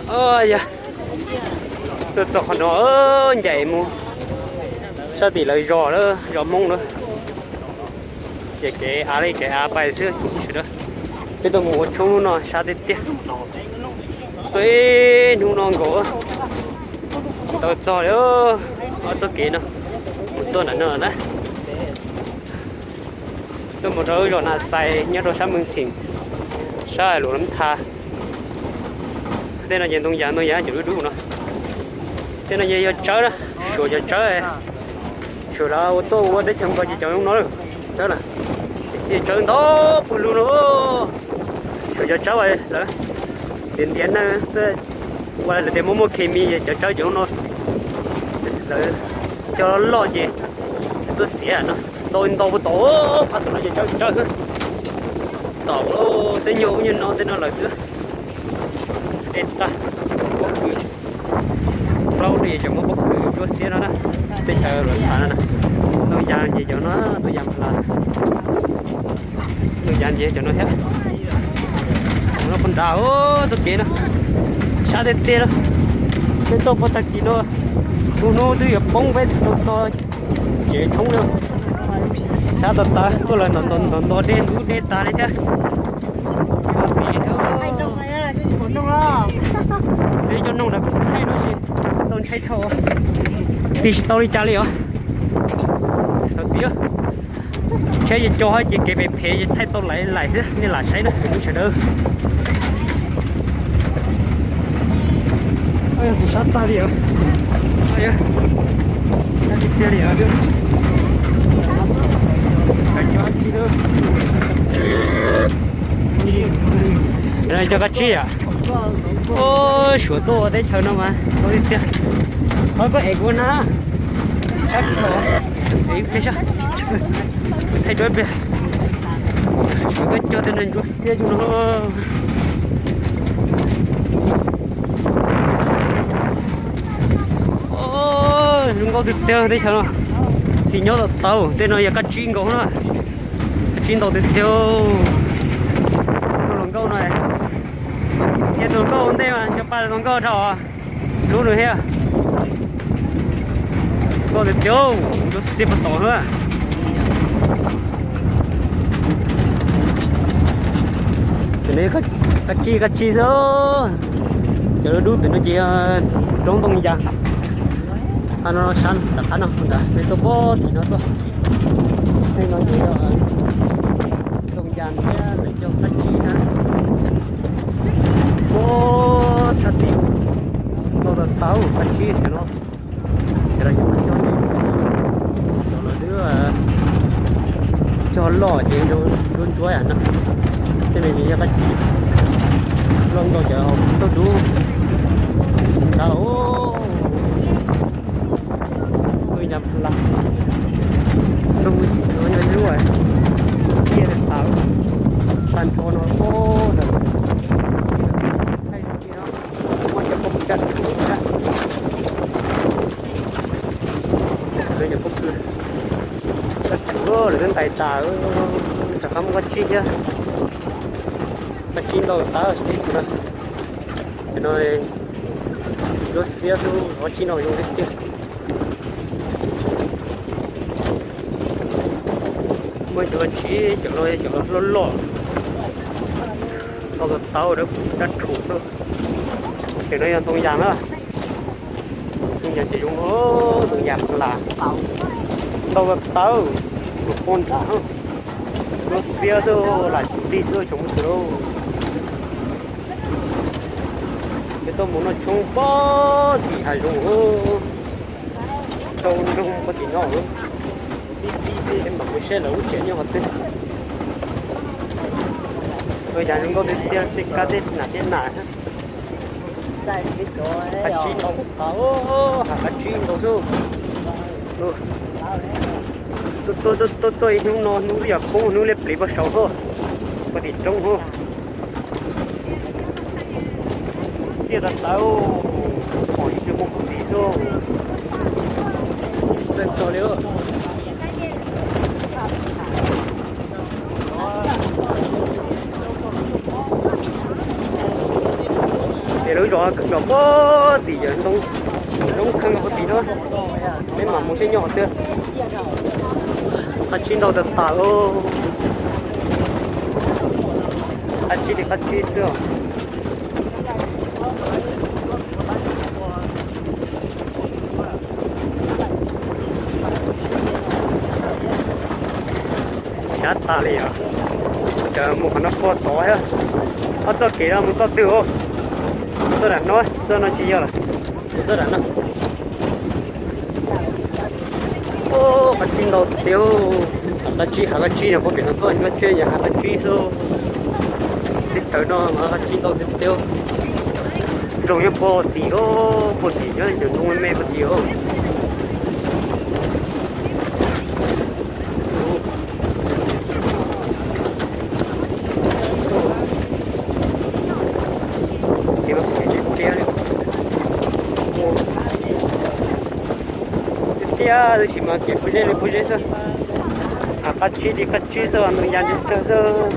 Yog, tuaj txog qhov no, ncaim mus sab tim lawv zos lawm, zos Hmoob lawm. Ces kev av li kev av pais xwb sawv daws. Peb tuaj mus ua tshoob hnub no sab tiag tiag. Tuaj ib hnub no nkaus tsis tau txog li ob txoj kev no, mus txog nram no na. Tuaj mus rau lub zos Nas Xais nyob rau sab Meej Xeem, sab Luam Lab Tha. Tej no ces ntoo yas, ntoo yas cov dub dub no. Tej no ces yog tsawb na, Suav cov tsawb. Suav lawv ua tuaj ua teb chaws Nplog ces cov no lawm, tsawb na. Ces tsawb ntau puag lug no. Suav cov tsawb lawv tiav ntiav neeg, ua lawv tias muaj muaj khes mis, cov tsawb cov no lawv cog loj ces tuaj txiav no, ntau ntau puag tom, phab tom no ces tsawb tsawb. Tom tej nyuag ub nyuag no tej no lawm xwb. Dej tag, pob kws, plaub li cov muaj pob kws ntsuab xiab no na. Teb chaws Luam Tha no na, ntoo yas ces cov no, ntoo yas Nplog, ntoo yas ces cov no thiab. No puag nrad, txoj kev no sab tiag tiag no. Peb tuaj puag tag kis no, hnub hnub twb yuav poob peb tau txog tsev thoob na. Sab tas tas tuaj lawm ntov ntov ntov dej ntub dej tas li thiab. Twb coj noog lawv thaij no ces txaus ntshai tshaj, tig tsis tau li cas li os. Thaum txiv, tsheb ces cog ces kev phem phem ces thaij tau laiv laiv xwb, nej lam saib na ib sawv daws. Tus sab tag li os. Cog kab tsib yom. Suav tuaj ua teb chaws no mas ntau tiag tiag. Qhov koj ev kuv na, sab, ev ib pliag, thaij duab ib pliag. Suav tuaj cog tej no ntsuab xiab zoo no. Zoo nkauj tiag tiag teb chaws no. Xim nyob tau tau, tej no yog kab tsib nkaus na. Kab tsib ntau tiag tiag. Tus hluas nkauj no, ces tus hluas nkauj ua ntej mas cov pab hluas nkauj dhau lub nws thiab. Nkauj tiag tiag, ntsuab xiab puag tom na. Cov no kab tsib kab tsib xwb. Cov dub dub tim no ces roob ntoo yas. Qab no sab nram qab no nrad, peb tuaj puag tim no tuaj. Tej no ces ntoo yas thiab lawv cog kab tsib na. Puag sab tim ntau tau tau kab tsib cov no. Cov no ces cog, cov no twb cog loj ces ntsuab ntsuab yam no. Tej no ces yog kab tsib loj nkaus cov tauj dub ntawd. Tus yam plas, rooj xim no yog ib lub tiaj tawv tag nrho no. Muaj cov pob kws daj rhuv, cov pob kws daj rhuv lawv twb ntais tas, rov qab muab kab tsib thiab. Kab tsib ntau tas tsis teb tus no. Cov no ntsuab xiab xwb, kab tsib no zoo tiag tiag. Muaj cov kab tsib, cov no cov loj loj, ntau tas tas, daj rhuv xwb. Cov no yog ntoo yas na. Ntoo yas ces zoo, ntoo yas plas, ntau tas tas, tus poj nrad, ntsuab xiab xwb, lam tsis tig xwb tsoom phooj ywg lauj. Peb tuaj mus noj tshoob puag tim hav zoov, tau nroog puag tim no. Peb mam mus saib lawv lub tsev nyob qhov twg. Ntoo yas zoo nkauj tiag tiag, tej kab tej nam tej nam. Kab tsib ntau tas, hav kab tsib ntau xwb. Tuaj tuaj ib hnub no hnub twb yuav poob, hnub liab pliv puag saud hos, puag tim roob hos. Tiaj tas tas, pom ib tug muaj kuv tis xwb. Txawj txog li. Tiaj Lawv zov zov puag tim yawm ntoo, zoo kheev puag tim no. Peb mam mus saib nyob qhov twg. Qab tsib ntau tas tas li. Qab tsib li qab tsib xwb os. Sab tas li os. Ces mus qhov no puag tod thiab. Ob txoj kev no mus txoj twg os? Txoj dam no, txoj no tsis yog lawm. Txoj dam no. Qab tsib ntau tiag. Qab tsib, hav qab tsib no puag pem no tuaj nyuaj siab yog hav qab tsib xwb. Teb chaws no mas qab tsib ntau tiag tiag. Nrog nyob puag tim, puag tim nyob cov ntoo me me puag tim os. Tiag tiag, tiag tiag, tab sis mas kev puas zeb li puas zeb xwb. Hav qab tsib li qab tsib xwb, ntoo ya ntseg tsawg xwb.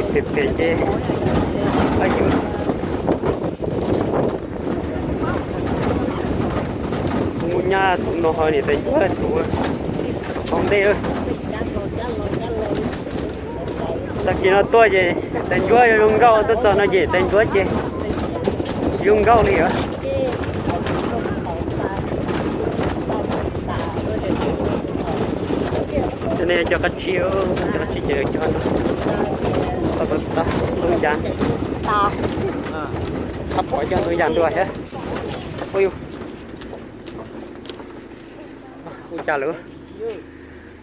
Pem pem ces, mus nyab tus no ho niam tais ncuab tus tau ntej lawm. Tag kis no tuaj ces tais ncuab zoo nkauj, tuaj txog no ces tais ncuab ces zoo nkauj li os. Cov no yog cov qab tsib, cov qab tsib ces cov no. Tau tau tau ntoo yas. Qab pom cov ntoo yas ntua thiab. Ua cas lawm?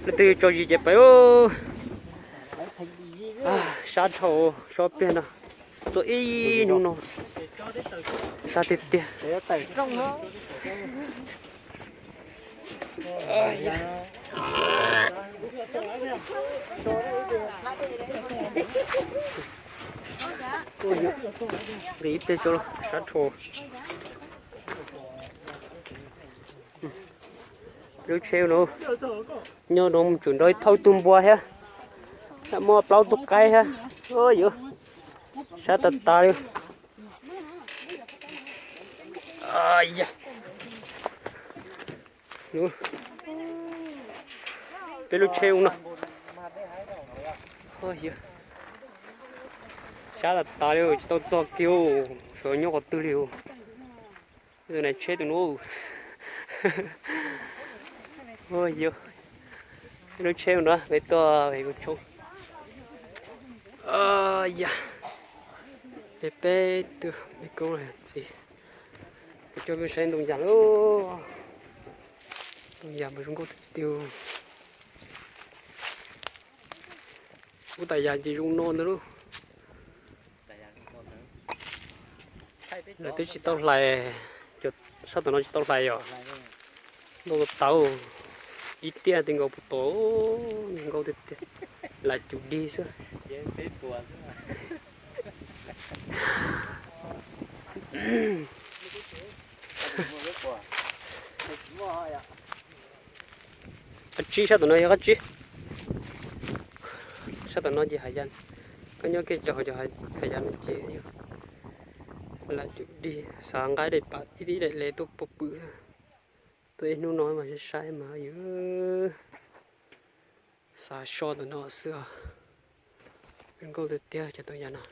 Leej twg tso zis ces pais. Sab dhau, sab pliag no. Tuaj ib hnub no sab tiag tiag. Nqis ib pliag tso sab dhau. Lub tsheb no nyob no mus tseem nrog ib thaum tug npua thiab, muaj plaub tug qaib thiab. Yuav sab tas tas li. Peb lub tsheb no sab tas tas li, tsis tau txog kiag, xyov nyob qhov twg li. Tus niag tsheb tus no, yog lub tsheb no peb tuaj pem kuv tshoob. Yog peb tuaj pem kuv txiv, kuv coj peb saib ntoo yas lauj. Ntoo yas mas zoo nkauj tiag tiag. Ub, tas yas ces zoo no ntag lauj. Lawv twb tsis tau hlais, sab tom no tsis tau hlais yom. Ntau tau ib tiaj ti nkaus puas tau, nkauj tiag tiag, lam cum dig xwb. Qab tsib, sab tom no yog qab tsib. Sab tom no ces hav yas, koj nyob kiag rau hauv cov hav yas no ces lam cum dig, xav nqa daim pam ib daim le tuaj pov pw. Tuaj ib hnub no mas saib saib mas yus xav so tom no xwb os. Zoo nkauj tiag tiag cov ntoo yas no.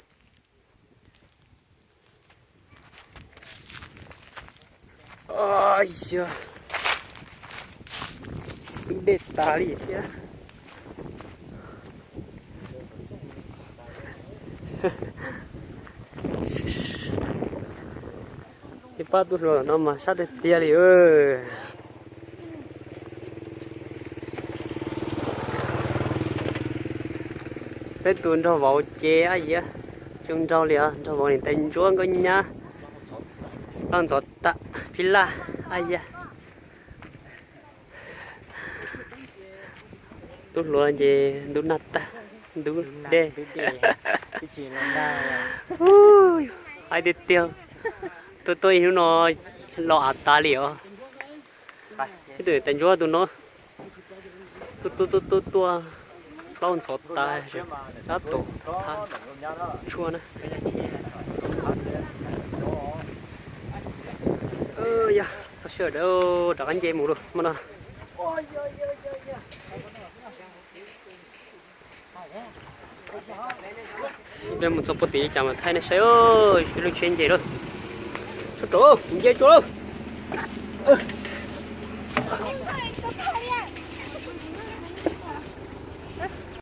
Yog dej tas li thiab. Ib pab tub hluas no mas sab tiag tiag li. Peb tus nraug vauv ces ab yam, zoo nraug li os, nraug vauv niam tais ntsuab nkauj nyab, loj ntxov tag phij laj ab yam. Tub hluas ces ntub nag tag, ntub dej. Haib tiag tiag, tuaj tuaj ib hnub no los av tas li os. Ib tug niam tais ntsuab tus no. Tua tua tua tua, plaub ntxhov tas, tab tom thab tshuaj na. Yog txog sij hawm rov qab nce mus lawm hmo no. Peb mus txog puag tim li cas mas thaij nej saib, ib lub tsheb nce lawm. Txog rau nce tsuag lawm.